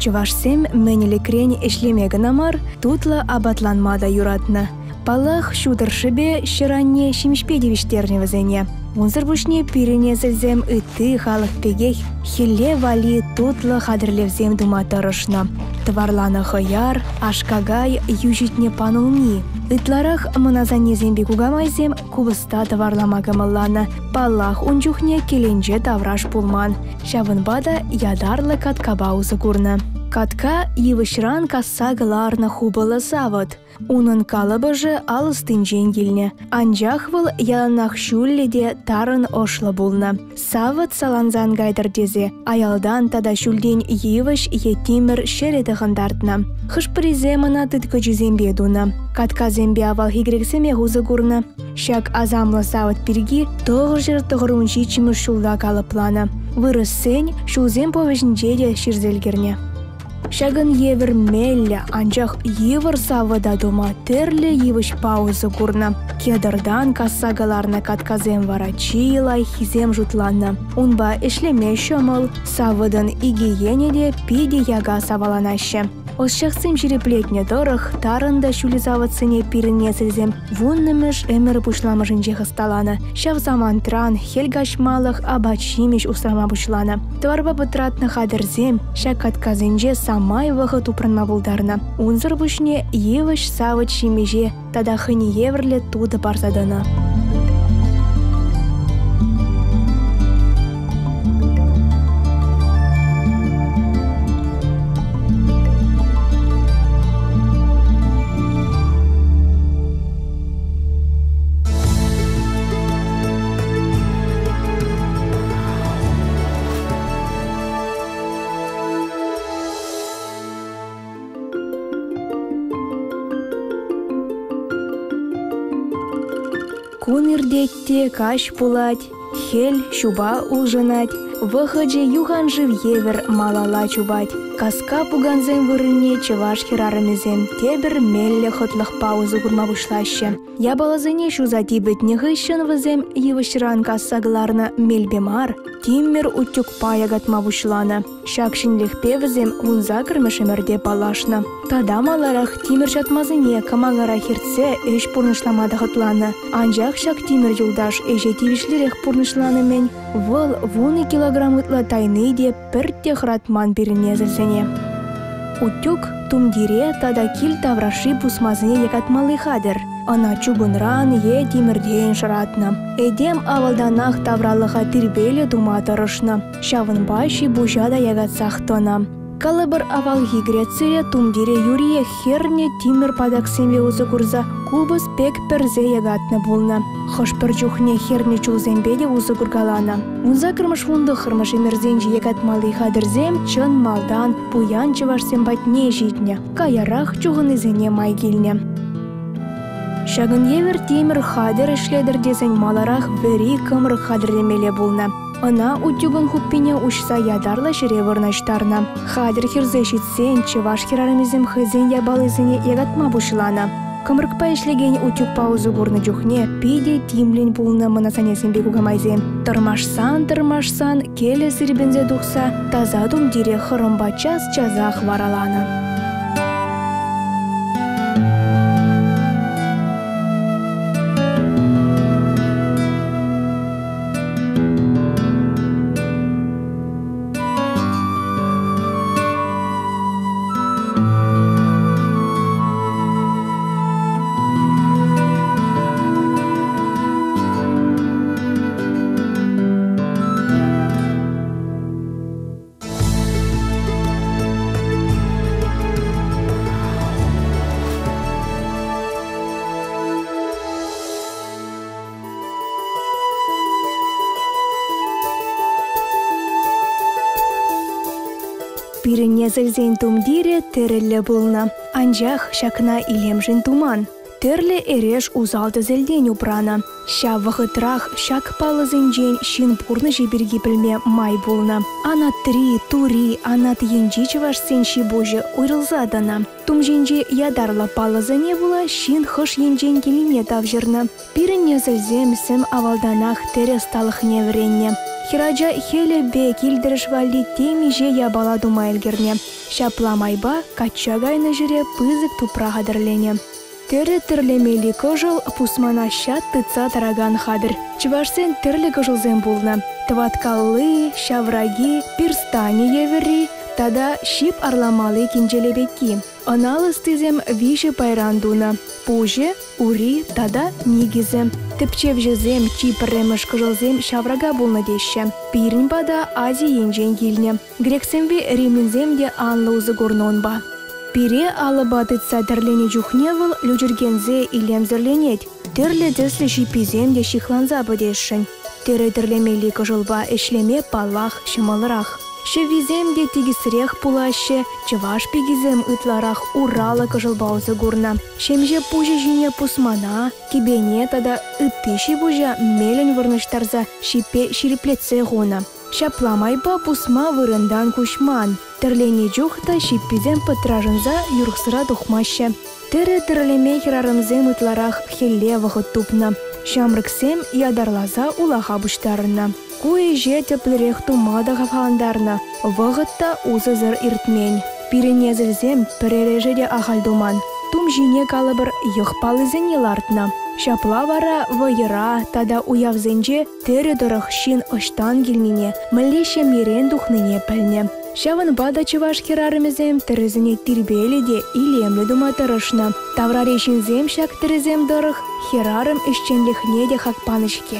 Чӑвашсем мӗн ӗлӗкрен ӗҫлеме кӑна мар, тутлӑ апатланма та юратнӑ. Паллах, ҫу тӑршшӗпе ҫӗр-анне ҫимӗҫпе тивӗҫтернӗ вӗсене. Унсӑр пуҫне пирӗн несӗлсем ытти халӑх пекех хӗлле валли тутлӑ хатӗрлевсем тума тӑрӑшнӑ. Тӑварланӑ хӑяр, аш-какай, йӳҫӗтнӗ панулми. Ытларах мӑн асаннесемпе кукамайсем купӑста тӑварлама кӑмӑлланӑ. Паллах, ун чухне кӗленче тавраш пулман. Ҫавӑнпа та ятарлӑ каткапа усӑ курнӑ. Катка йывӑҫран касса кӑларнӑ хупӑллӑ савӑт. Унӑн калӑпӑшӗ ал ӑстинчен килнӗ. Анчах вӑл яланах ҫӳллӗ те тарӑн ӑшлӑ пулнӑ. Савӑт салансан кайтӑр тесе аялтан тата ҫӳлтен йывӑҫ е тимӗр ҫӗрӗ тӑхӑнтартнӑ. Хӑш-пӗрисем ӑна тыткӑчисемпе тунӑ. Каткасемпе авалхи грексемех усӑ курнӑ. Ҫак асамлӑ савӑт пирки 997 ҫулта калӑпланӑ. Вырӑссен ҫулсем повеҫӗнче те ҫырса ӗлкӗрнӗ. Ҫакӑн евӗр меллӗ, анчах йывӑр савӑта тума тӗрлӗ йывӑҫпа усӑ курнӑ. Кедртан касса кӑларнӑ каткасем вара чи лайӑххисем шутланнӑ. Унпа ӗҫлеме ҫӑмӑл, савӑтӑн икӗ енӗ те питӗ яка саваланаҫҫӗ. Ӑсчахсем ҫирӗплетнӗ тӑрӑх, тарӑн та ҫӳллӗ савӑтсене пирӗн несӗлсем вуннӑмӗш ӗмӗр пуҫламӑшӗнчех ӑсталанӑ. Ҫав самантран хӗл каҫмалӑх апат-ҫимӗҫ усрама пуҫланӑ. Тӑварпа пӑтратнӑ хатӗрсем ҫак каткасенче самай вӑхӑт упранма пултарнӑ. Унсӑр пуҫне йывӑҫ савӑт ҫимӗҫе тата хӑйне евӗрлӗ тутӑ парса тӑнӑ. Кун иртет те каҫ пулать, хӗл ҫупа улшӑнать, вӑхӑчӗ юхан шыв евӗр малалла чупать. Каска пукансем вырӑнне чӑваш хӗрарӑмӗсем тепӗр меллӗ хӑтлӑхпа усӑ курма пуҫлаҫҫӗ. Япаласене ҫуса типӗтнӗ хыҫҫӑн вӗсем йывӑҫран касса кӑларнӑ мелпе мар, тимӗр утюгпа якатма пуҫланӑ. Ҫак ҫӗнӗлӗхпе вӗсем вунсаккӑрмӗш ӗмӗрте паллашнӑ. Тата маларах тимӗр ҫатмасене кӑмакара хӗртсе ӗҫ пурнӑҫлама та хӑтланнӑ. Анчах ҫак тимӗр юлташ ӗҫе тивӗҫлӗрех пурнӑҫланӑ-мӗн. Вӑл вунӑ килограмм ытла тайни те пӗртте хӑратман пирӗн несӗлсене. Утюг тумтире тата кил таврашри пусмасене якатмалли хатӗр. Ӑна чукунран е тимӗртен шӑратнӑ. Этем авалтанах тавралӑха тирпейлӗ тума тӑрӑшнӑ. Ҫавӑнпа ҫи-пуҫа та якатсах тӑнӑ. Калӑпӑр, авалхи Грецире тумтире юриех хӗрнӗ тимӗр патаксемпе усӑ курса купӑс пек пӗрсе якатнӑ пулнӑ. Хӑш-пӗр чухне хӗрнӗ чулсемпе те усӑ куркаланӑ. Вунсаккӑрмӗш вунтӑххӑрмӗш ӗмӗрсенчи якатмалли хатӗрсем чӑн малтан пуян чӑвашсем патне ҫитнӗ, каярах чухӑннисене май килнӗ. Ҫакӑн евӗр тимӗр хатӗр ӗҫлетӗр тесен маларах вӗри кӑмрӑк хатӗрлемелле пулнӑ. Ӑна утюгӑн хуппине уҫса ятарлӑ ҫӗре вырнаҫтарнӑ. Хатӗр хӗрсе ҫитсен чӑваш хӗрарӑмӗсем хӑйсен япалисене якатма пуҫланӑ. Кӑмрӑкпа ӗҫлекен утюгпа усӑ курнӑ чухне питӗ тимлӗн пулнӑ мӑн асаннесемпе кукамайсем. Тӑрмашсан-тӑрмашсан кӗлӗ сирпӗнсе тухса таса тумтире хӑрӑмпа час-часах вараланӑ. Пирӗн несӗлсен тумтирӗ тӗрӗллӗ пулнӑ. Анчах ҫакна илемшӗн туман. Тӗрлӗ эреш усал-тӗселтен упранӑ. Ҫав вӑхӑтрах ҫак паллӑсенчен ҫын пурнӑҫӗ пирки пӗлме май пулнӑ. Анатри, тури, анат енчи чӑвашсен ҫи-пуҫӗ уйрӑлса тӑнӑ. Тум ҫинчи ятарлӑ паллӑсене пула ҫын хӑш енчен килнине тавҫӑрнӑ. Пирӗн несӗлсем сӗм авалтанах тӗрӗ ӑсталӑхне вӗреннӗ. Хӗрача хӗлӗпе кил-тӗрӗш валли темиҫе япала тума ӗлкӗрнӗ. Ҫапла майпа качча кайнӑ ҫӗре пысӑк тупра хатӗрленӗ. Тӗрӗ тӗрлемелли кӑшӑл пусмана ҫат тытса тӑракан хатӗр. Чӑвашсен тӗрлӗ кӑшӑлсем пулнӑ: тӑваткалли, ҫавраки, пирстанӗ евӗрри тата ҫип арламалли кӗнчеле пекки. Ӑна ӑстисем виҫӗ пайран тунӑ: пуҫӗ, ури тата никӗсӗ. Тӗпчевҫӗсем чи пӗрремӗш кӑшӑлсем ҫаврака пулнӑ теҫҫӗ. Пирӗн пата Ази енчен килнӗ. Грексемпе римлянсем те анлӑ усӑ курнӑ унпа. Пире алӑпа тытса тӗрленӗ чухне вӑл лӳчӗркенсе илемсӗрленет, тӗрлӗ тӗслӗ ҫипписем те ҫыхланса пӗтесшӗн. Тӗрӗ тӗрлемелли кӑшӑлпа ӗҫлеме, паллах, ҫӑмӑлрах. Ҫӗввисем те тикӗсрех пулаҫҫӗ, чӑваш пикисем ытларах ураллӑ кӑшӑлпа усӑ курнӑ. Ҫемҫе пуҫӗ ҫине пусмана, кӗпене тата ытти ҫи-пуҫа мелӗн вырнаҫтарса ҫиппе ҫирӗплетсе хунӑ. Ҫапла майпа пусма вырӑнтан куҫман. Тӗрленӗ чух та ҫипписем пӑтрашӑнса юрӑхсӑра тухмаҫҫӗ. Тӗрӗ тӗрлеме хӗрарӑмсем ытларах хӗлле вӑхӑт тупнӑ. Ҫамрӑксем ятарласа улаха пуҫтарӑннӑ. Ку ӗҫе тӗплӗрех тума та хавхалантарнӑ, вӑхӑт та усӑсӑр иртмен. Пирӗн несӗлсем пӗрер ӗҫе те ахаль туман. Тум ҫине, калӑпӑр, йӑх паллисене лартнӑ. Ҫапла вара вӑйӑра тата уявсенче тӗрӗ тӑрӑх ҫын ӑҫтан килнине, мӗнле ҫемьерен тухнине пӗлнӗ. Ҫавӑнпа та чӑваш хӗрарӑмӗсем тӗрӗсене тирпейлӗ те илемлӗ тума тӑрӑшнӑ. Таврари ҫынсем ҫак тӗрӗсем тӑрӑх хӗрарӑм ӗҫченлӗхне те хак панӑ-ҫке.